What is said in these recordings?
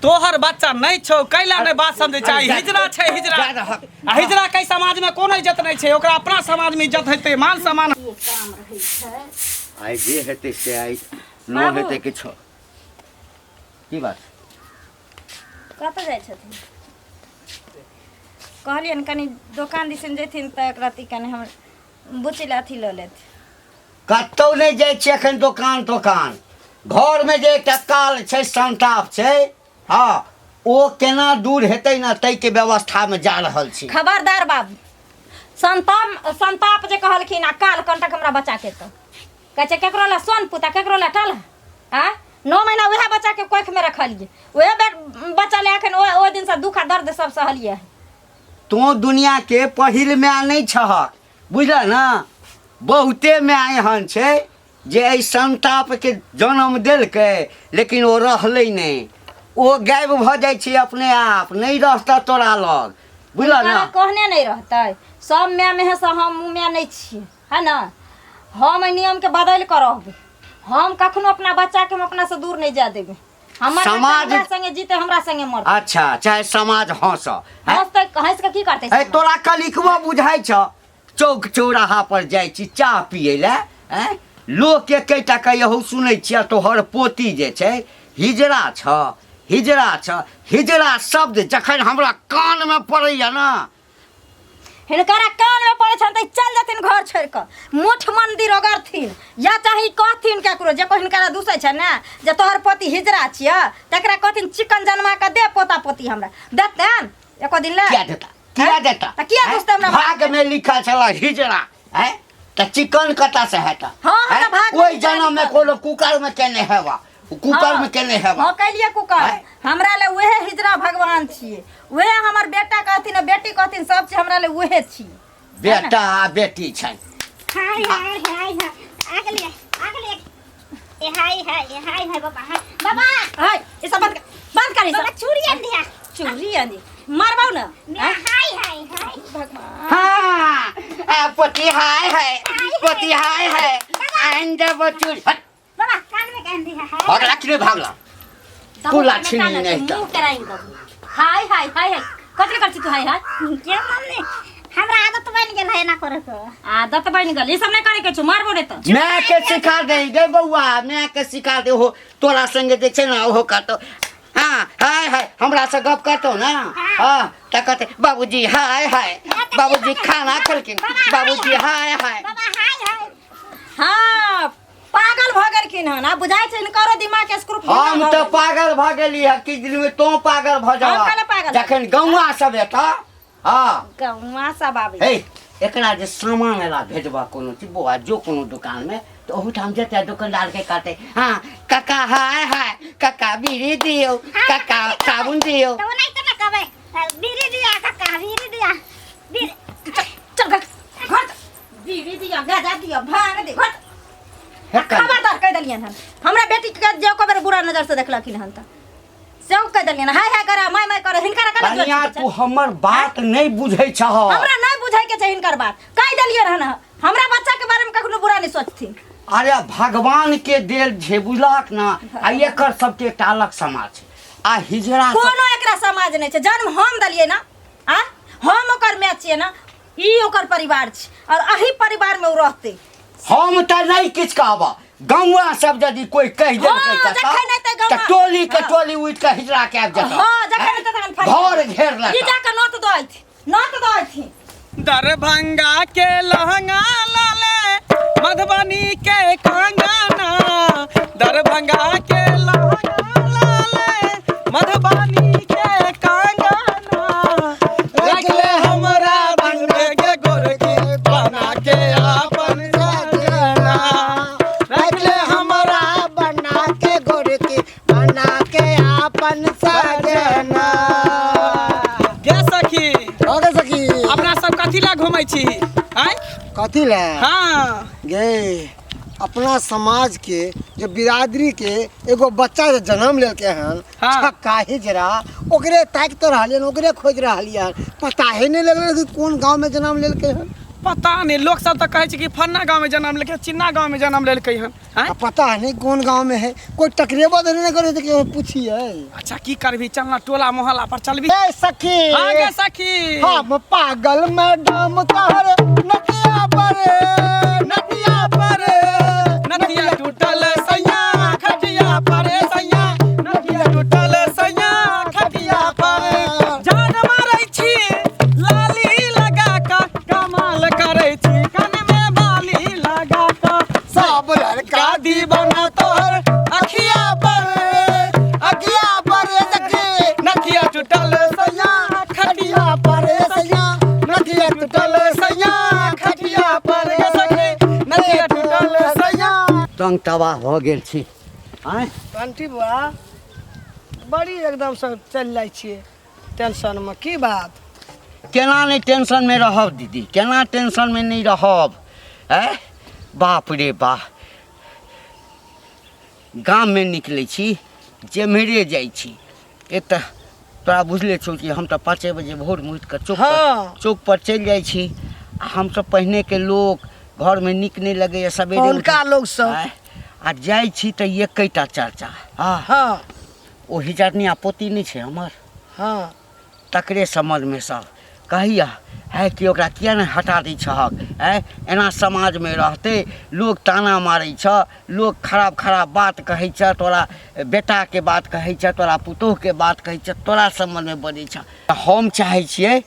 तोहर बच्चा नहीं छौ कैला नहीं बात समझै छै अरे जा- हिजरा छै हिजरा जा रहक। आ हिजरा के समाज में कोनो इज्जत नहीं छै ओकरा अपना समाज में इज्जत हेतै मान सम्मान ये काम रहै छै आइ जे हेतै से आइ न बाबू। हेतै किछो की बात कतऽ जाइ छथिन कहलियनि कनि दोकान दिसन जैथिन तऽ एकरा ती कनि हमर बुच्ची लए अथी लऽ लेत कतहु नहि जाइ छियै एखन दोकान तोकान घरमे जे एकटा काल छै संताप छै हँ ओ केना दूर हेतै ने ताहिके व्यवस्थामे जा रहल छी खबरदार बाबू संताप संताप जे कहलखिन आ काल कंटक हमरा बच्चा के तऽ कहै छै केकरो लए सोन पुता केकरो लए टल आ 9 महीना उएह बच्चाके कोखिमे रखलियै उएह बच्चा लए एखन ओहि दिनसँ दुख आ दर्द सब सहलियै तोँ दुनिआके पहिल माय नहि छहक बुझलह ने बहुते माय एहन छै जे एहि संतापके जन्म देलकै लेकिन ओ रहलै नहि ओ गायब भऽ जाइ छै अपने आप नहि रहतह तोरा लग बुझलह ने कहने नहि रहतै सब माय मेहे से हम माय नहि छियै है ने हम एहि नियमके बदलि कऽ रहबै हम कखनो अपना बच्चाके हम अपनासँ दूर नहि जाय देबै हमर बच्चा समाज- हमरा संगे जीते हमरा संगे मरतै अच्छा चाहे समाज हंस हँसतै हँसि कऽ की करतै ए समाज? तोरा कलिकबो बुझाइ छ चौक चौराहा पर जाइ छी चाह पियै लए आँय लोक एकेटा के यहू सुनै छियै तोहर पोती जे छै हिजड़ा छ हिजड़ा छ हिजड़ा शब्द जखन हमरा कानमे पड़ैया ने हिनकरा कानमे पड़ै छनि तऽ ई चलि जेथिन घर छोड़ि कऽ मुठ मंदिर ओगरथिन या चाहे ई कहथिन ककरो जे कोइ हिनकरा दूसै छै ने जे तोहर पोती हिजरा छियै तकरा कहथिन चिकन जनमा कऽ दे पोता पोती हमरा देतनि एको दिन लए किया देता किया देता तऽ किया दुसतै हमरा भाग में लिखल छला हिजड़ा हैं तऽ चिकन कतऽ से हेता हाँ, हमरा भाग में ओहि हिजड़ा जन्म में लिखल। कोनो कुकर में केने हेबा कुकर में केने हेबा हाँ कैलिए कुकर हैं? हमरा ले उहे हिजरा भगवान छियै उहे हमर बेटा कहथिन आ बेटी कहथिन सब चीज हमरा ले उहे छियै बेटा आ बेटी छनि हाय हाय हाय हाय आगले आगले ए हाय हाय ए हाय हाय बाबा हाय बाबा हाय ई सब बंद कर बंद कर ई बाबा सब चूड़ी आन दिया चूड़ी आनी मारबाउ ना मैं हाय हाय हाय भगवान हाँ आ, पोती हाय हाय पोती हाय हाय आइन देबो चूड़ी हट बाबा कान में कान दिया हाय भागला कि नहीं भागला कुला छिनी नहीं मुंह तऽ कराई दबू हाय हाय हाय हाय कथी कर छी तू हाय हाय क्यों मम्मी हमरा आदत बन गेल है ना करे के आदत बन गेल ई सब नहीं करे के छौ मारबो रे तऽ माय के सिखा दे गे बौआ माय के सिखा दे हो तोरा संगे जे छै ने ओहो कहतो हाँ हाय हाय हमरा से गप करतो ना हाँ तऽ कहते बाबूजी हाय हाय बाबूजी खाना खेलखिन बाबूजी हाय हाय बाबा हाय हाय हाँ पागल भऽ गेलखिन हन आब बुझाइ छै हिनकरो दिमाग के स्क्रू हम तऽ पागल भऽ गेली हँ किछु दिनमे तोँ पागल भऽ हम काहे पागल? जाबह जखन गौआ सब एतऽ हँ गौआ सब आबै हे एकरा जे सामान एला भेजबह कोनो चीज बौआ जो कोनो दोकानमे तऽ ओहूठाम जेतै दोकानदारके कहतै हँ काका हाय हाय काका बीड़ी दियौ काका साबुन दियौ तऽ ओनाहिते ने कहबै बीड़ी दिया काका बीड़ी दिया बीड़ी चल चल घर घर चल। बीड़ी दिया गाजा दिया भांग दे घर हे कनिया। खबरदार कहि देलियनि हन हमरा बेटी के जे एको बेर बुरा नजर से देखलखिन हन तऽ सेहो कहि देलियनि हाय हाय करे माय माय करे हिनकर कना कनिया तू हमर बात नहि बुझै छह हमरा नहि बुझै के छै हिनकर बात कहि देलियनि हन हमरा बच्चा के बारे में कखनो बुरा नहि सोचथिन अरे भगवान के देल छै बुझलक ना आ एकर सबके एकटा अलग समाज छै आ हिजड़ा सब कोनो एकरा समाज नहि छै जन्म हम देलियै ना आ हम ओकर माय छियै ना ई ओकर परिवार छै और अही परिवार में ओ रहतै हम तऽ नहि किछु कहब गौआ सब यदि कोई कहि देलकै हाँ, कतऽ, जखन एतै गौआ। तऽ टोली के हाँ। टोली उठि कऽ हिजड़ा के आबि जेतौ हाँ जखन एतै तखन फरिया घर घेर ई लेतौ जाकऽ नोत दऽ अयथिन नोत दऽ अयथिन दरभंगा के लहंगा लाले मधुबनी के कंगना दरभंगा के लहंगा लाले मधुबनी के कंगना रखले हमरा दिल में के गोरकी बना के आपन सजना रखले हमरा बना के गोरकी बना के आपन सजना गे सखी हो गे सखी अपना सब कथी ला घूमै छी आँय कथी ले हाँ गे अपना समाज के जो बिरादरी के एगो बच्चा जे जन्म लेलके हन हाँ। छक्का हिजरा ओकरे ताकि तो रहलियन ओकरे खोज रहलियन पता ही नहीं लगल कि कोन गांव में जन्म लेलके हन पता नहि, लोक सब तऽ कहै छै कि फन्ना गाँवमे जन्म लेलकै, चिन्ना गाँवमे जन्म लेलकै हन। आँय? आ पता नहीं कोन गांव में है, कोई टकरेबो तो नहीं करे तो केहू पूछिए। अच्छा की करबी, चल ना टोला मोहल्ला पर चलबी। ए सखी। हाँ गे सखी। हम पागल मैडम तोहर नदिया पर, नदिया पर, नदिया टूटल सैया खटिया पर, सैया नदिया टूटल सैया खटिया पर। जान मारै छी लाली लगा कऽ, कमाल करै छी कान में बाली लगा कऽ। सब लड़का दीवाना तोहर अखिया पर, अखिया पर सखी। नथिया टूटल सैया खटिया पर सैया, नदिया टूटल सैया खटिया पर, सखी नथिया टूटल सैया। तंग तबाह भऽ गेल छी। आँय? आंटी बुआ बड़ी एकदमसँ चलि जाइ छियै टेंशनमे, की बात? केना नहि टेंशनमे रहब दीदी, केना टेंशनमे नहि रहब? आँय बाप रे बाह, गाममे निकलै छी जेम्हरे जाइ छी, एक तऽ तोरा बुझले छौ कि हम तऽ 5 बजे भोरमे उठि कऽ चौक पर हाँ। चौक पर चलि जाइ छी। आ हमसब पहिनेके लोक घरमे नीक नहि लगैए सबेरे हुनका लोक सब। आँय? आ जाइ छी तऽ एकेटा चर्चा। हँ। हाँ। ओ हिजरनिया पोती नहि छै हमर? हाँ। तकरे समझमे सब कहैया है कि ओकरा किया नहि हटा दै छहक? आँय, एना समाजमे रहतै, लोक ताना मारै छ, लोक खराब खराब बात कहै छ, तोरा बेटाके बात कहै छ, तोरा पुतोहुके बात कहै छ, तोरा सम्बन्धमे बजै छ। हम चाहै छियै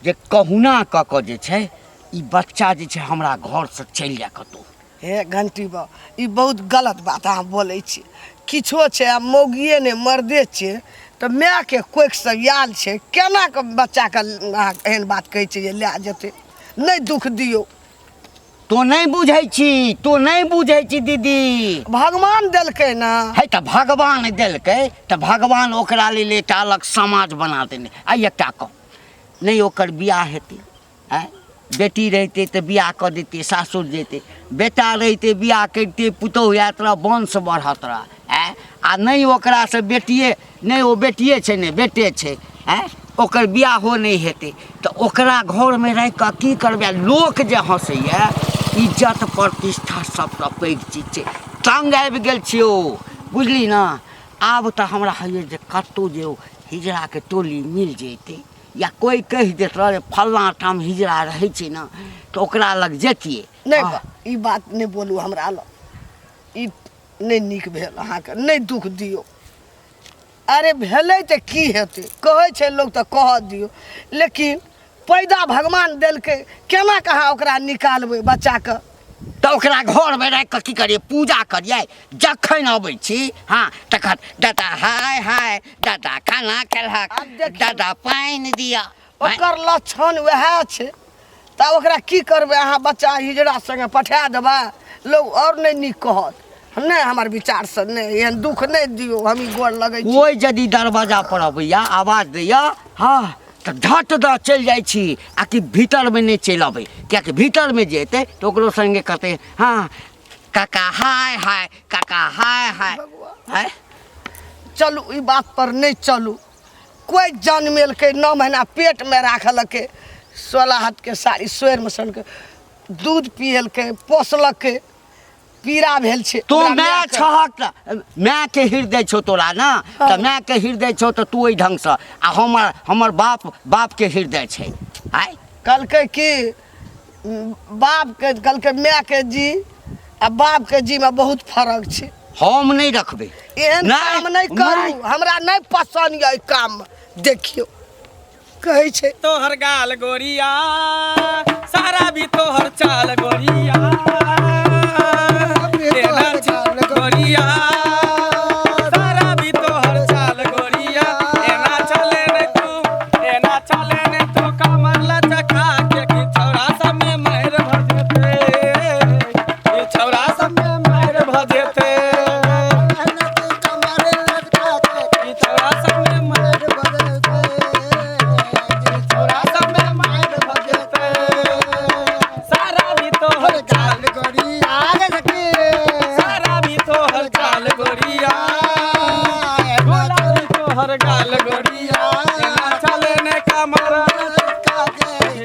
जे कहुना कऽ कऽ जे छै ई बच्चा जे छै हमरा घरसँ चलि जाय कतहु। हे घंटी बा, ई बहुत गलत बात अहाँ बोलै छी। किछो छै, आ मौगिए नहि मर्दे छियै तऽ मायके कोखिसँ आयल छै, केना कऽ बच्चाके अहाँ एहन बात कहै छियै जे लए जेतै? नहि दुःख दियौ। तो नहि बुझै छी, तो नहि बुझै छी दीदी। भगवान देलकै ने। है तऽ भगवान देलकै तऽ भगवान ओकरा लेल एकटा अलग समाज बना देने। आ एकटा कह नहि, ओकर बियाह हेतै? आँय, बेटी रहितै तऽ बियाह कऽ दैतियै, सासुर जैतै। बेटा रहितै बियाह करितै, पुतोहु आयत रह, वंश बढ़त रह। आँय, आ नहि ओकरासँ बेटिए नहि, ओ बेटिए छै नहि बेटे छै। आँय, ओकर बियाहो नहि हेतै तऽ ओकरा घरमे राखि कऽ की करबै? लोक जे हँसैए, इज्जत प्रतिष्ठा सबसँ पैघ चीज छै। तङ्ग आबि गेल छियौ, बुझली ने? आब तऽ हमरा होइए जे कतहु जे ओ हिजराके टोली मिल जैतै या कोइ कहि देत रह फल्लाँ ठाम हिजरा रहै छै ने, तऽ ओकरा लग जैतियै। नहि बा, ई बात नहि बोलू हमरा लग, ई नहि नीक भेल अहाँके। नहि दुःख दियौ। अरे भेलै तऽ की हेतै, कहै छै लोक तऽ कहऽ दियौ, लेकिन पैदा भगवान देलकै, केना कऽ अहाँ ओकरा निकालबै बच्चाके? तऽ ओकरा घरमे राखि कऽ की करियै? पूजा करियै? जखन अबै छी हँ तखन दादा हाय हाय, दादा खाना खेलहक, आब देखियौ। दादा पानि दिअ। ओकर लक्षण वएह छै, तऽ ओकरा की करबै अहाँ? बच्चा हिजड़ा संगे पठा देबै, लोक आओर नहि नीक कहत। नहि, हमर विचारसँ नहि, एहन दुःख नहि दियौ, हम ई गोर लगै छी। कोइ यदि दरवाजा पर अबैया, आवाज दैया, हँ तऽ झट दऽ चलि जाइ छी, आ कि भीतरमे नहि चलि अबै, किएकि भीतरमे जे एतै तऽ ओकरो सङ्गे कहतै हँ काका हाय हाय, काका हाय हाय। आँय? चलू, ई बात पर नहि चलू। कोइ जनमेलकै, 9 महीना पेटमे राखलकै, 16 हाथके साड़ी सोरिमे सनके दूध पियलकै, पोसलकै, पीड़ा भेल छै। तू ओकरा माय मायके। छहक तऽ मायके हृदय छौ तोरा ने, तऽ मायके हृदय छौ तऽ तू ओहि ढङ्गसँ, आ हमर बापके हृदय छै। आँय? कहलकै कि बापके, कहलकै मायके जी आ बापके जीमे बहुत फरक छै। हम नहि रखबै। एहन नहि, काम नहि करू। नहि। हमरा नहि पसन्द यऽ एहि काम। देखियौ कहै छै तोहर गाल गोरिया, सारा भी तोहर चाल गोरिया, तेना चाल गोरिया, सारा भी तोहर चाल गोरिया, एना चले ने तू, एना चले ने तू कमर लचका के, कि छौड़ा सब में मारि भ जेतै, कि छौड़ा सब में मारि भ जेतै, कि छौड़ा सब में मारि, छौड़ा सब में मारि भ जेतै, सारा भी तोहर चाल, सारा भी तोहर चाल गोरिया, गुलाबी तोहर गाल गोरिया, एना चले ने कमर,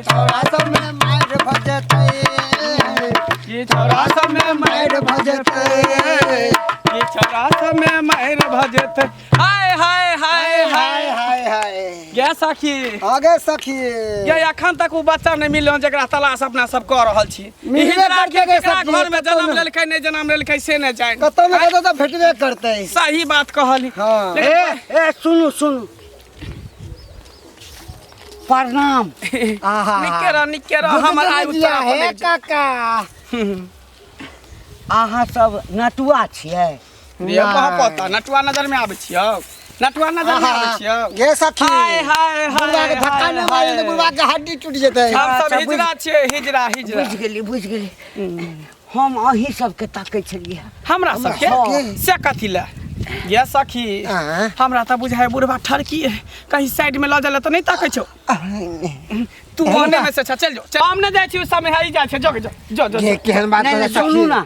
छौड़ा सब में छौड़ा सब में मारि भऽ जेतै। कि छौड़ा सब में मारि भऽ जेतै। हाय हाय हाय हाय हाय हाय गे सखी। आगे सखी। गे अखन तक ओ बच्चा नहि मिलल जकरा तलाश अपना सब कऽ रहल छी। मिलबे हिजड़ा करतै के गे केकरा सखी, घर में कतौ जन्म ने। लेलकै नहि जन्म लेलकै से नहि जानि। कतौ ने कतौ तऽ भेटबे करतै। सही बात कहली। हाँ। लेकिन ए ए सुनू सुनू, प्रणाम। आहा। निके रह, निके रह, हमर आयु जिया तोरा पर हे लागि जाय। काका। अहाँ सब नटुआ छियै? रे पता नटुआ नजर में आबै छियौ, नटुआ नजर में आबै छियौ। गे सखी। हाय हाय बुढ़वा के हाय धक्का नहि मारी तऽ बुढ़वा के हड्डी टूटि जेतै। हम सब अच्छा, हिजड़ा छियै, हिजड़ा हिजड़ा। बुझि गेली बुझि गेली, हम अहीं सबके ताकै छलियै। हमरा सबके सबके? से कथी लए गे सखी? आँय? हमरा तऽ बुझाइ बुढ़वा ठरकी है, कहीं साइड में लऽ जाए तऽ नहि ताकै छौ। तू ओने में से छा, चल जो चल। हम नहि जाइ छी, ओ समय है, ई जाइ छै। जो जो जो जो गे केहन बात नहि करै नहि सखी। सुनू ना,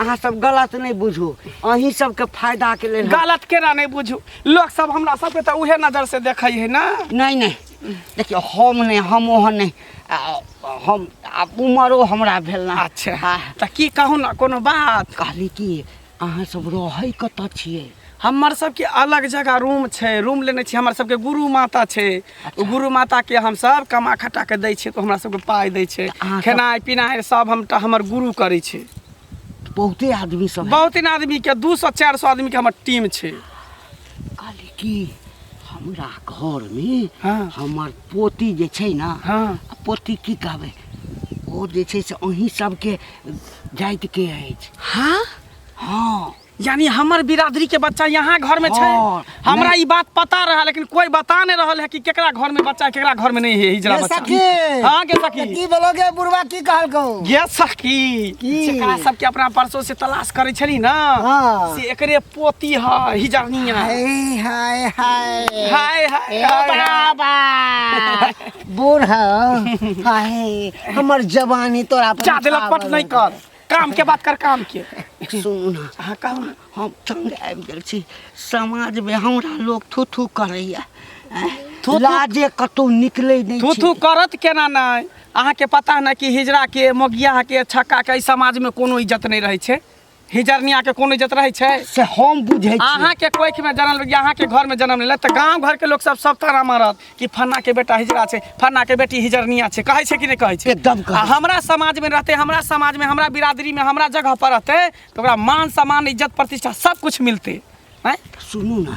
अहाँ सब गलत नहि बुझू, अहीं सबके फायदा के लेल हम- गलत केना नहि बुझू, लोक सब हमरा सबके तऽ उहे नजर से देखै है ना। नहि नहि देखियौ, हम नहि, हम ओहन नहि, हम आब उमरो हमरा भेल ना। अच्छा। हाँ। तऽ की कहू ना, कोनो बात कहली कि अहाँ सब रहै कतऽ छियै? हमर सबके अलग जगह रूम छै, रूम लेने छी। हमर सबके गुरु माता छै, ओ गुरु माता के हम सब कमा खटा के दै छियै तऽ हमरा सबके पाइ दै छै। अहाँ सब- खेनाइ पिनाइ सब हम हमर गुरु करै छै। बहुते आदमी सब है। बहुत दिन आदमी के 200 400 आदमी के हमर टीम छै। कहली कि हमरा घरमे हाँ। हमर पोती जे छै ना, हाँ। पोती की कहबै, ओ जे छै से अहीं सबके जातिके अछि। हाँ। हाँ। यानी हमर बिरादरी के बच्चा यहाँ घर में छै। हाँ, हमरा नहीं। ई बात पता रहा, लेकिन कोई बता नहीं रहल है कि केकरा घर में बच्चा है, केकरा घर में नहीं है हिजड़ा गे बच्चा। सखी। हाँ गे तऽ सखी। की भेलौ गे बुढ़वा, की कहलकौ? गे सखी, की? जेकरा सबके अपना परसों से तलाश करै छली ना, हाँ। से एकरे पोती है हिजड़निया। हाय हाय हाय हाय हाय ए हाय हाय। बाबा बूढ़ हाय, हमर जवानी तोरा पर जा देलक पट नहीं कर, काम के बात कर, काम के। सुनू ना। हाँ कहू ना। हम तंग आबि गेल छी, समाजमे हमरा लोक थू थू करैया, थू थू- लाजे कतौ निकलै नहि थू छी। थू करत केना नहि? अहाँके पता ने कि हिजड़ा के, मोगिया के, छक्का के एहि समाज में कोनो इज्जत नहि रहै छै। हिजरनिया के कोनो इज्जत रहै छै? से हम बुझै छी। अहाँ के कोख में जन्म लेलक, अहाँ के घर में जन्म लेलक तऽ गाँव घर के लोक सब सब ताना मारत कि फन्ना के बेटा हिजड़ा छै, फन्ना के बेटी हिजरनिया छै। कहै छै कि नहि कहै छै? एकदम कहै आ हमरा समाज में रहतै, हमरा समाज में, हमरा बिरादरी में, हमरा जगह पर रहतै तऽ ओकरा मान सम्मान इज्जत प्रतिष्ठा सब कुछ मिलतै। आँय? सुनू ना,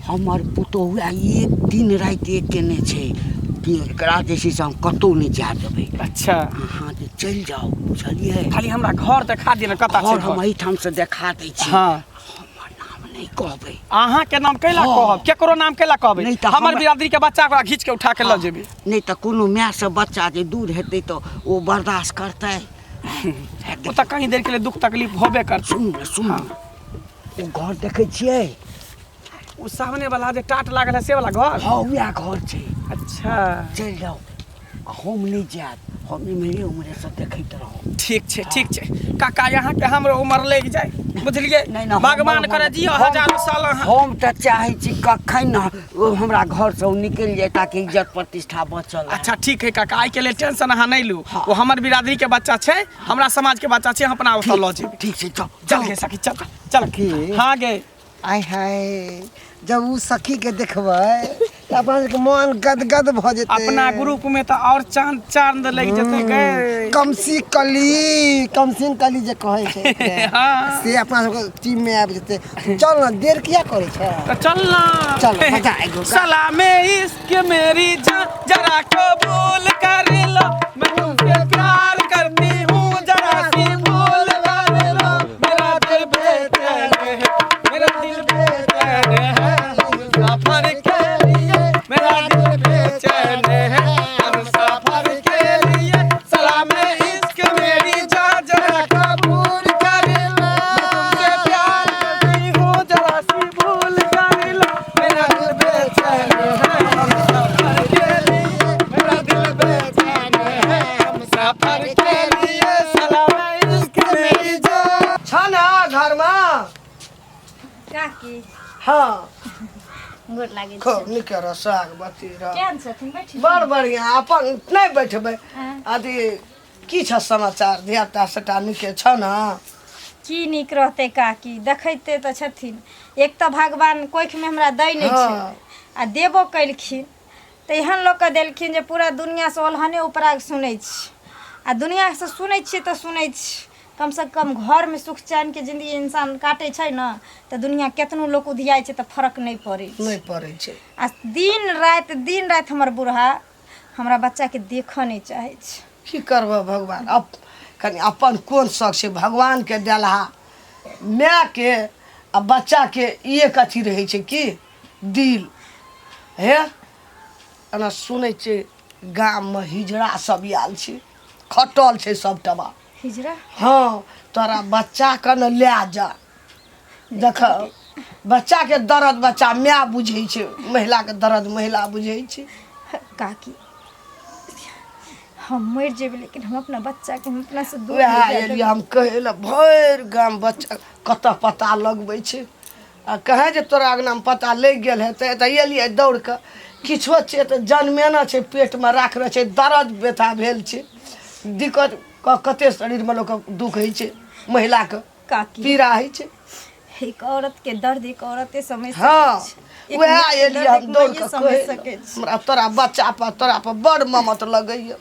हमर पुतोहु एक दिन राति एक केने छै कि एकरा जे छै से हम कतहु नहि जाय देबै। अच्छा। अहाँ जे चलि जाउ, बुझलियै? खाली हमरा घर देखा दिअ ने, कतऽ छै घर हम घर? एहिठाम से देखा दै छी। हाँ। हमर नाम नहि कहबै। अहाँ के नाम कैला हाँ। कहब? केकरो नाम कैला कहबै? नहि तऽ हमर हमरा- बिरादरी के बच्चा ओकरा घीच के उठा के लऽ जेबै। नहि तऽ कोनो माय से बच्चा जे दूर हेतै तऽ ओ बर्दाश्त करतै? ओ तऽ कहीं देर के लिए दुख तकलीफ होबे करतै। सुनू ने सुनू, ओ घर देखै छियै? ओ सामने वाला जे टाट लागल है से वाला घर? हाँ वएह घर छै। अच्छा। चलि जाउ, आ हम नहि जायब, हम इम्हरे उम्हरे से देखैत रहब। ठीक छै ठीक छै काका, यहाँ के हमरो उमर लागि जाय, बुझलियै? नहि नहि, भगवान करे जियो हजारों साल अहाँ। हम तऽ चाहै छी कखन ओ हमरा घरसँ ओ निकलि जाय ताकि इज्जत प्रतिष्ठा बचल रहए। अच्छा ठीक है काका, आइ के लेल टेंशन अहाँ नहि लू। हाँ। ओ हमर बिरादरी के बच्चा छै, हमरा समाज के बच्चा छै, हम अपना ओतऽ लऽ जेबै। ठीक छै, चल चल गे सखी, चल चल। की? हाँ गे। आय हाय, जब उ सखी के देखबै तऽ अपना सबके मन गदगद भऽ जेतै। अपना ग्रुप में तऽ और चांद चांद लागि जेतै गे। कमसी कली, कमसिन कली जे कहै छै हाँ। से अपना सबके टीम में आबि जेतै। चल ने, देर किया करै छै? तो चल ना। चल, मजा आएगो। सलामे इश्क मेरी जान जरा कबूल कर लो, मैं तुमसे प्यार करती हूँ जरा सी भूल कर लो, मेरा दिल बेचैन है, मेरा दिल बेचैन है हम सफर के लिए, मेरा दिल बेचैन है हम सफर के लिए, सलामे इश्क मेरी जान जरा कबूल कर लो, मैं तुमसे प्यार करती हूँ जरा सी भूल कर लो, मेरा दिल बेचैन है हम सफर के लिए, मेरा दिल बेचैन है हम सफर के लिए, सलामे इश्क मेरी जान। छ न घरमा? काकी। हाँ। गोर लागै छी। खूब नीक रह, सागवती रह। केहन छथिन? बैठी। बड़ बढ़िया। अपन नहि बैठबै। हाँ। अथी की छ समाचार धियापुता सबटा नीके छ ने? की नीक रहतै काकी, देखैते तऽ छथिन। एक तऽ भगवान कोखिमे हमरा दै नहि छै आ देबो केलखिन तऽ एहन लोकके देलखिन जे पूरा दुनिआँसँ ओलहने उपराग सुनै छी आ दुनिआँसँ सुनै छियै तऽ सुनै छी, कमसँ कम घरमे सुख चैनके जिन्दगी इंसान काटै छै ने तऽ दुनिआँ केतनो लोक उधियाइ छै तऽ फरक नहि पड़ै छै। नहि पड़ै छै। आ दिन राति हमर बूढ़ा हमरा बच्चाके देखऽ नहि चाहै छै। की करबह भगवान, अप कनि अपन कोन शौक छै भगवानके देलहा मायके आ बच्चाके एक अथी रहै छै की दिल हे। एना सुनै छियै गाममे हिजड़ा सब आयल छै, खटल छै सबटमा हिजड़ा। हँ, तोरा बच्चाके ने लए जा, देख बच्चाके दर्द बच्चा माय बुझै छै, महिलाके दर्द महिला बुझै छै। काकी हम मरि जेबै लेकिन हम अपना बच्चाके हम अपना से दूर वएह नहि जाय एलियै देबै। हम कहै लए, भरि गाम बच्चा कतऽ पता लगबै छै आ कहे जे तोरा अङ्गनामे पता लागि गेल हेतै तऽ एलियै दौड़ कऽ। किछो छै तऽ जनमेना छै, पेटमे राखने छै, दर्द व्यथा भेल छै, दिक्कत कते शरीरमे लोकके दुःख होइ छै, महिलाके काकी पीड़ा होइ छै। एक औरत के दर्द एक औरते समझ सकै हँ छै। एक वएह माँ के एलियै दर्द हम एक दौड़ माँए कऽ समझ कहै सकै छै। हमरा तोरा बच्चा पर तोरा पर बड़ ममत लगैए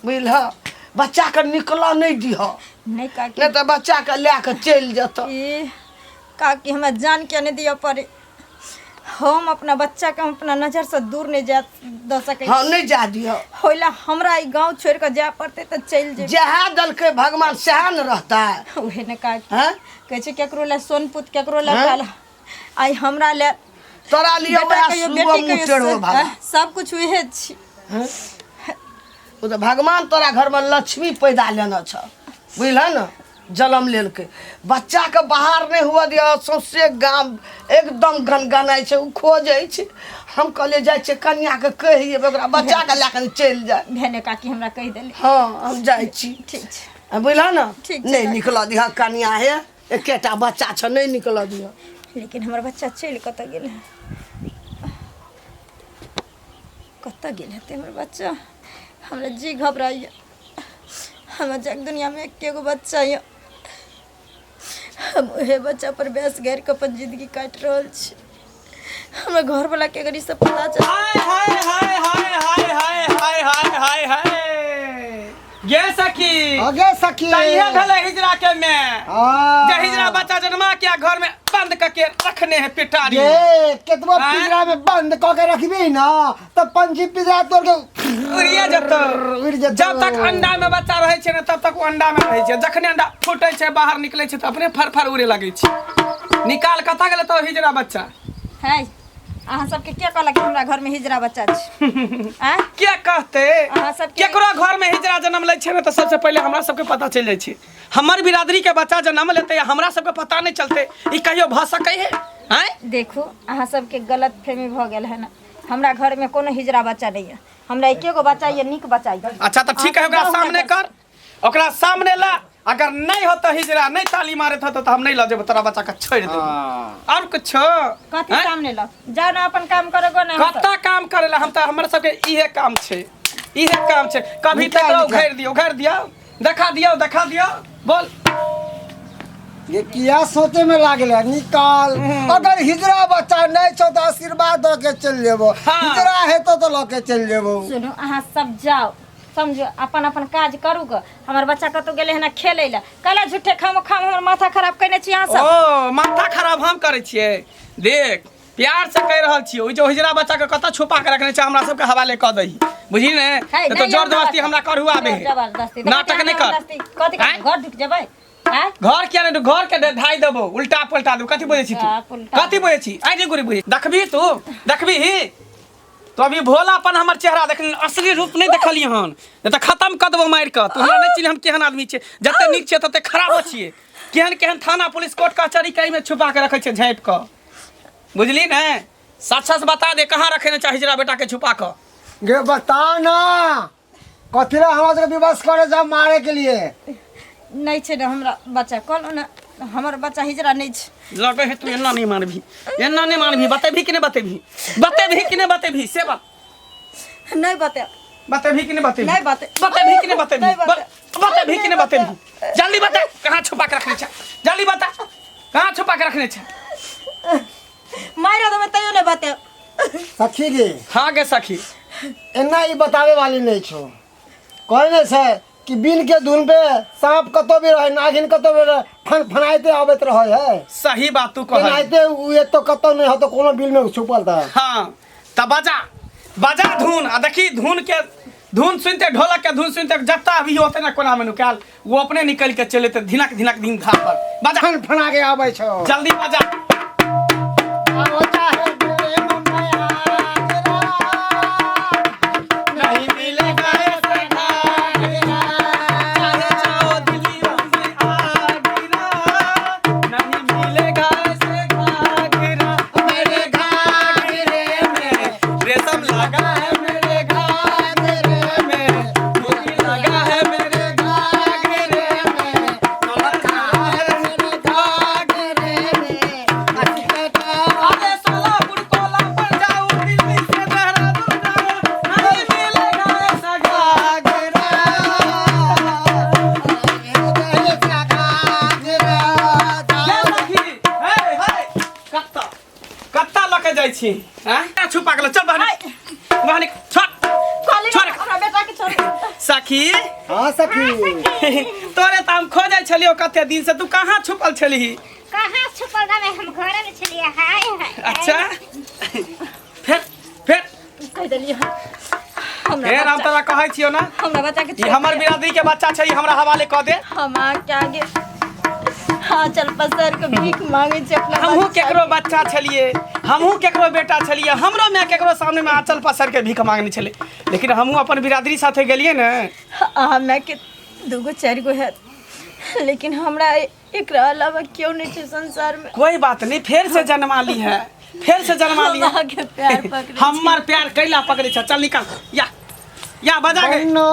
बुझलह, बच्चाके निकलऽ नहि दिहऽ। नहि काकी, नहि तऽ बच्चाके लए कऽ चलि जेतऽ। ई काकी हमरा जान के नहि दिअ पड़े, हम अपना बच्चा के हम अपना नजर से दूर नहीं जा दऽ सकै हँ छी। नहि जा दिहऽ। होइला हमरा ई गाँव छोड़ि कऽ जाय पड़तै तऽ चलि जेबै। जएह देलकै भगवान सएह ने रहतै। उहे ने काकी हँ कहै छै केकरो लए सोनपुत केकरो लए हँ? काला, आइ हमरा लए तोरा लिए बेटा वएह कहियो सुगो बेटी मुँह कहियो टेढ़ो भाला। सब कुछ उहे छी। ओ तऽ भगवान तोरा घरमे लक्ष्मी पैदा लेने छ बुझलह ने, जन्म लेलकै। बच्चाके बाहर नहि हुअ दिअ, सौंसे गाम एकदम गनगनाइ छै, ओ खोजै छै। हम कहलियै जाइ छियै कनिआँके कहि अयबै ओकरा बच्चाके लए कऽ चलि जाय। भेने काकी हमरा कहि देली। हँ हम जाइ छी। ठीक छै। बुझलह ने, ठीक छै नहि काकी। निकलऽ दिहऽ कनिआँ, हे एकेटा बच्चा छ, नहि निकलऽ दिहऽ। लेकिन हमर बच्चा चलि कतऽ गेल है, कतऽ गेल हेतै हमर बच्चा? हमरा जी घबराइए, हमरा जग दुनियामे एके गो बच्चा यऽ, हम उहे बच्चा पर बेस गाड़ि कऽ अपन जिंदगी काटि रहल छी। हमरा घरवला के अगर ई सब पता चल हाय हाय हाय हाय हाय हाय हाय हाय हाय हाय गे सखी। अगे सखी। तऽ इहे भेलै हिजरा के में हाँ। जे हिजरा बच्चा जन्मा के घर में बंद करके रखने है पिटारी। ये केतबो आँय? पिंजरा में बंद क के रखबी ना त पंछी पिंजरा तोड़ के उड़िए जेतौ। उड़ि जेतौ। जब तक अंडा में बच्चा रहै छै ने तब तक ओ अंडा में रहै छै, जखने अंडा फूटै छै बाहर निकलै छै तऽ अपने फर फर उड़े लगै छै। निकाल कतऽ गेलै तो हिजरा बच्चा? है अहाँ सबके के कहलक कि हमरा घरमे हिजरा बच्चा छै? आँय के कहते? अहाँ सबके- केकरो घर में हिजरा जन्म लै छै ने तऽ सबसे पहिले हमरा सबके पता चलि जाइ छै। हमर बिरादरी के बच्चा जन्म लेतै आ हमरा सबके पता नहि चलतै, ई कहियो भऽ सकै है? आँय देखू अहाँ सबके गलत फहमी भऽ गेल है ने, हमरा घरमे कोनो हिजरा बच्चा नहि यऽ, हमरा एके गो बच्चा यऽ, नीक बच्चा यऽ। अच्छा तऽ ठीक है, ओकरा अहाँ सब जाउ सामने हमरा कर, ओकरा सामने ला। अगर नहीं होता हिजरा, नहीं ताली मारत होता तो हम नहीं लऽ जेबै, तोरा बच्चा के छोड़ि देबै। और कुछो? कथी आँय? सामने लऽ जाउ ने, अपन काम करो गो ने। अहाँ सब। कत्ता काम करेला हम तऽ हमर सबके इहे काम छै, इहे काम छै। कभी निकाल, तक निकाल। उघारि दियौ, उघारि दियौ, देखा दियौ, देखा दियौ, बोल। ये किया सोचे में लागल है? निकाल, अगर हिजरा बच्चा नहीं छौ तो आशीर्वाद दऽ के चलि जेबो। हाँ। हिजरा हेतौ तो लऽ के चलि जेबो। सुनू अहाँ सब जाउ, समझो अपन अपन काज करू ग। हमर बच्चा कतौ गेलै हन खेलै लए, कैला झूठे खाम खाम हमर माथा खराब केने छी अहाँ सब? ओ माथा खराब हम करै छियै? देख प्यार से कहि रहल छियै, ओहि जो हिजरा बच्चा के कतऽ छुपा के रखने छै हमरा सबके हवाले कऽ दही, बुझली ने? है, नहीं तो नहीं, जोर हमरा जबरदस्ती बच्चा- हमरा करुआ जोर जबरदस्ती। बे, नाटक नहीं कर। जबरदस्ती कथी आँय? घर ढुक जेबै? आँय? घर किया नहीं, घर के ढाई देबो, उल्टा पुल्टा देबो। कथी बुझै छी तू? उल्टा पुल्टा। कथी बुझै छी? आइ नहीं गोरी बुझै, देखबी तू, देखबी ही तो अभी भोलापन हमर चेहरा देख, असली रूप नहीं देखलियै हन, नहीं तऽ खत्म कऽ देबो मारि कऽ। तू हमरा नहीं चिन्ह हम केहन आदमी छियै, जते नीक छियै तते खराबो छियै। केहन केहन थाना पुलिस कोर्ट कचहरी के एहिमे छुपा के रखै छै झाँपि कऽ, बुझली ने? सच सच बता दे कहाँ रखे ने चाही हिजरा बेटा के छुपा कऽ। गे बता ना, कथी ला हमरा सबके विवश करे जा मारे के लिए? नहि छै ने हमरा बच्चा, कहलहुँ ने हमर बच्चा हिजरा नहि छै। लगे है तू एना नहीं मानबी, एना नहीं मानबी। बतेबी कि नहीं बतेबी? बतेबी कि नहीं बतेबी से बात? नहि बतायब। बतेबही कि नहीं बतेबही? नहीं बते- बतेबही कि नहीं बतेबही? नहीं बते- बतेबही कि नहीं बतेबही? जल्दी बता, कहाँ छुपा के रखने छे? जल्दी बता, कहाँ छुपा के रखने छे? मारि देबै तैयो नहि बतेब। सखी गे। हाँ गे सखी। एना ई बतावे वाली नहीं छो। कहै नहि छै कि बिन के धुन पे सांप कतौ भी रहे, नागिन कतौ भी रहे, फन फनाइते आबैत रहे है। सही बात तू कह। एनाहिते उ एतो कतौ नहीं होतो, कोनो बिल में छुपल था। हाँ त बजा बजा धुन, आ देखी धुन के धुन सुनते, ढोलक के धुन सुनते जत्ता भी होते ना कोना में नुकाल, वो अपने निकल के चले ते धिनक धिनक दिन धार पर बजा, फन फना के आबै छो। जल्दी बजा। आओ चाहे दिल्ली मुंबई आगरा, नहीं मिलेगा ऐसा घाघरा, चाहे जाओ दिल्ली मुंबई आगरा, नहीं मिलेगा ऐसे घाघरा। मेरे घाघरे में रेशम लगा है, मेरे घाघरे में मोती लगा है, मेरे घाघरे में सोना है, मेरे घाघरे में। अरे सोलापुर कोल्हापुर जाओ, दिल्ली से देहरादून जाओ, नहीं मिलेगा ऐसा घाघरा। ये सखी, हे, हे, कत्ता कत्ता लऽ के जाइ छी? आँय? छुपा के चल बहनी, बहनी छोड़। कहली छोड़। हमरा बेटा के छोड़। सखी। हाँ सखी। तोरे तऽ हम खोजै छलियौ कते दिन से, तू कहाँ छुपल छलही? कहाँ छुपल रहबै, हम घरे में छलियै। हाय हाय। अच्छा, फेर फेर कहि देलियै हमरा फेर हम बच्चा- तोरा कहै छियौ ना, हमरा बच्चा के ई हमर बिरादरी के बच्चा छै, ई हमरा हवाले कऽ दे। हम अहाँके आगे हाँ चल पसर के भीख मांगे छी अपना हमहूँ बच्चा केकरो बच्चा छलियै, हमहूँ केकरो बेटा छलियै, हमरो माय केकरो सामने में आंचल पसर के भीख मांगने छलै, लेकिन हमहूँ अपन बिरादरी साथे गेलियै ने। अहाँ मायके दूगो चारि गो हैत, लेकिन हमरा एकरा अलावा केओ नहि छै संसार में। कोई बात नहीं, फेर से जन्मा ली है, फेर से जन्मा ली हम है। अहाँके प्यार पकड़ै छी। हमर प्यार कैला पकड़ै छ? चल निकल, या या बजा गे। बनो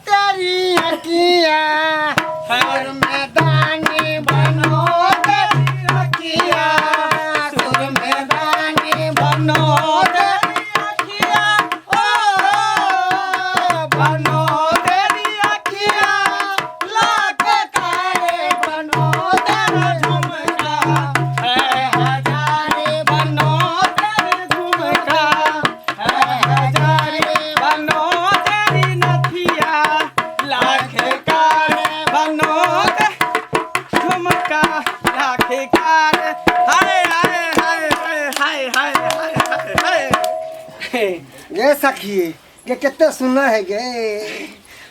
तेरी अकिया सुर मैदानी, बनो तेरी अकिया सुर मैदानी, बनो तेरी अखिया, ओ बनो तेरी अखिया, लाख कारे बनो तेरा झुमका है हजारे, बनो तेरे झुमका है हजारे, बनो तेरी नथिया लाख कारे, बनो ते झुमका लाख कारे। हाय हाय हाय हाय हाय हाय हाय हाय हाय। गे सखी गे, कते सुनर है गे।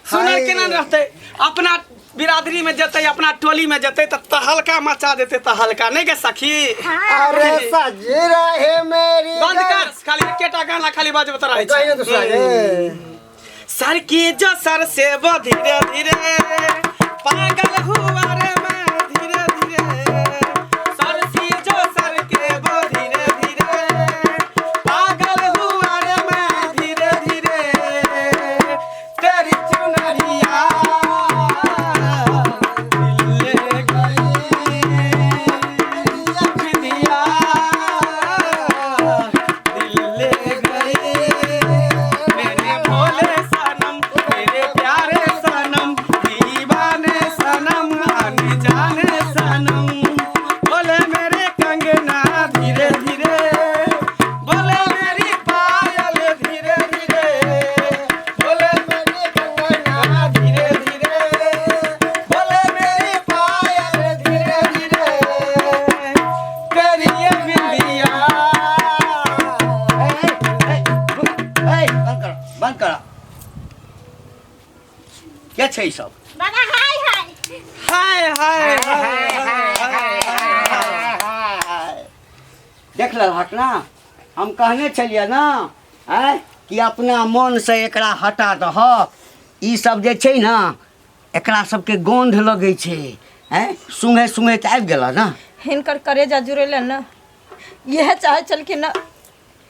सुनर हाय। केना रहतै? अपना बिरादरी में जेतै, अपना टोली में जेतै तऽ तहलका मचा देतै, तहलका नहि गे सखी? अरे सज रहे मेरी बंद कर, खाली एकेटा गाना खाली बजबैत रहै कहीं ना दूसरा छै। गे। सर की जो सर से वो धीरे धीरे पागल हुआ रे मैं धीरे धीरे, सर की जो सर के वो धीरे धीरे पागल हुआ रे मैं धीरे धीरे, तेरी चुनरिया दिल ले गई, दिया दिल ले गई, मेरे भोले सनम, मेरे प्यारे सनम, दीवाने सनम, अनजाने सनम, बोले मेरे कंगना धीरे धीरे, बोले मेरी पायल धीरे धीरे, बोले मेरी कंगना धीरे धीरे, बोले मेरी पायल धीरे धीरे, तेरी ये बिंदिया। ए, बंद कर, बंद कर। के छै ई सब? बाबा हाय हाय। हाय हाय हाय हाय हाय। देख लेलहक ना, हम कहने छलियै ना आँय कि अपना मनसँ एकरा हटा दहक। ई सब जे छै ने, एकरा सबके गन्ध लगै छै। आँय, सुँघै सुँघैत आबि गेलह ने। हिनकर करेजा जुड़ेले ने, इएह चाहै छलखिन ने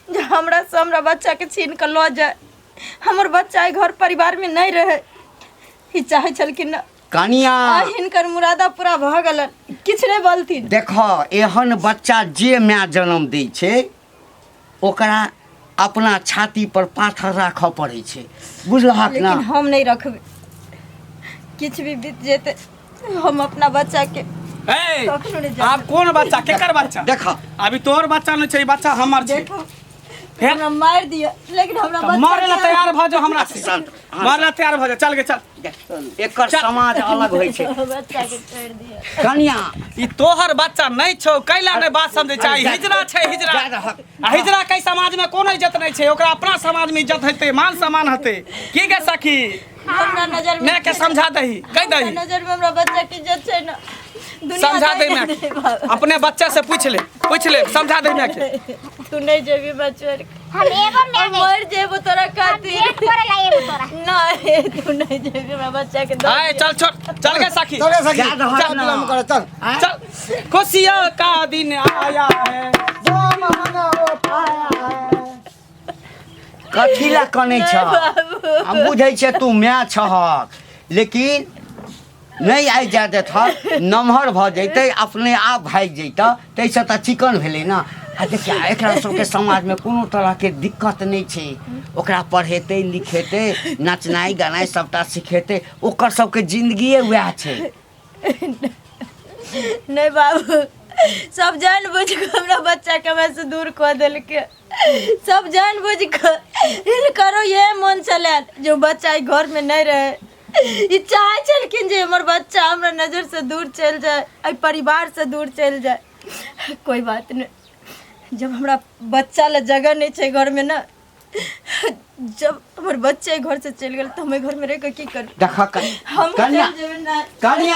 जे हमरा से हमरा बच्चा के छीन कऽ लऽ जाय, हमर बच्चा एहि घर परिवार में नहीं रहे, ई चाहै छलखिन ने। कनिया, आ हिनकर मुरादा पूरा भऽ गेलन, किछु नहि बोलथिन। देख, एहन बच्चा जे माय जन्म दै छै ओकरा अपना छाती पर पाथर राखऽ पड़ै छै, बुझलहक ना? लेकिन हम नहीं रखबै, किछु भी बीत जेतै हम अपना बच्चा के ए, कखनो नहि जायब। आब कोन बच्चा, केकर बच्चा? देख, अभी तोहर बच्चा नहि छै, ई बच्चा हमर छै। देखो, फेर? हमरा मारि दिअ लेकिन हमरा तऽ बच्चा मरे ला के- तैयार भऽ जाओ हमरा से। शांत, हाँ, मरे ला तैयार भऽ जा, चल गे चल। एकर समाज अलग होइ छै। बच्चा के छोड़ि दिअ। कनिया, ई तोहर बच्चा नहि छौ, कैला नहि बात समझै छै? ई हिजड़ा छै, हिजड़ा। जा रहक। आ हिजड़ा के समाज में कोनो इज्जत नहि छै, ओकरा अपना समाज में इज्जत हेतै, मान सम्मान हेतै। की गे सखी? हमरा नजर में माय के समझा दही, कहि हमरा दही। नजर में हमरा बच्चा के इज्जत छै ना, दुनिया समझा दे नहि माय दे के। बाबा। अपने बच्चा से पूछ ले, पूछ ले, समझा दे माय के। तू नहीं जेबी बच्चा, हम एगो हम मैं मर जेबो तोरा खातिर। भेंट करे ला एगो तोरा। नहीं, तू नहीं जेबी, हमरा बच्चा के दे। आए चल छोड़, चल गे सखी। चल गे सखी, जा रहक चल ना। विलम्ब करे चल। चल, खुशियों का दिन आया है। जो महंगा वो पाया है। कथी ला कनै छ? हम बुझै छियै तू माय छहक, लेकिन नहि आइ जाय देतहक, नमहर भऽ जैतै अपने आप भागि जैतह, ताहिसँ तऽ चिकन भेलै ने। आ देखिए, एकरा सबके समाजमे कोनो तरहके दिक्कत नहि छै, ओकरा पढ़ेतै लिखेतै, नचनाइ गनाइ सबटा सिखेतै, ओकर सबके जिन्दगिए वएह छै। नहीं बाबू, सब जान बुझ के हमरा बच्चा के हमरा से दूर कऽ देलकै, सब जान बुझ के। हिनकरो ये मन छलनि जे बच्चा एहि घर में नहीं रहे, ई चाहै छलखिन जे हमर बच्चा हमरा नजर से दूर चलि जाए, एहि परिवार से दूर चलि जाए। कोई बात नहीं, जब हमरा बच्चा ला जगह नहीं छै घर में ना, जब हमर बच्चे घर से चलि गेल तऽ हम एहि घर में रहि कऽ की करब? देखऽ हम कनिया, चलि जेबै ना। कनिया।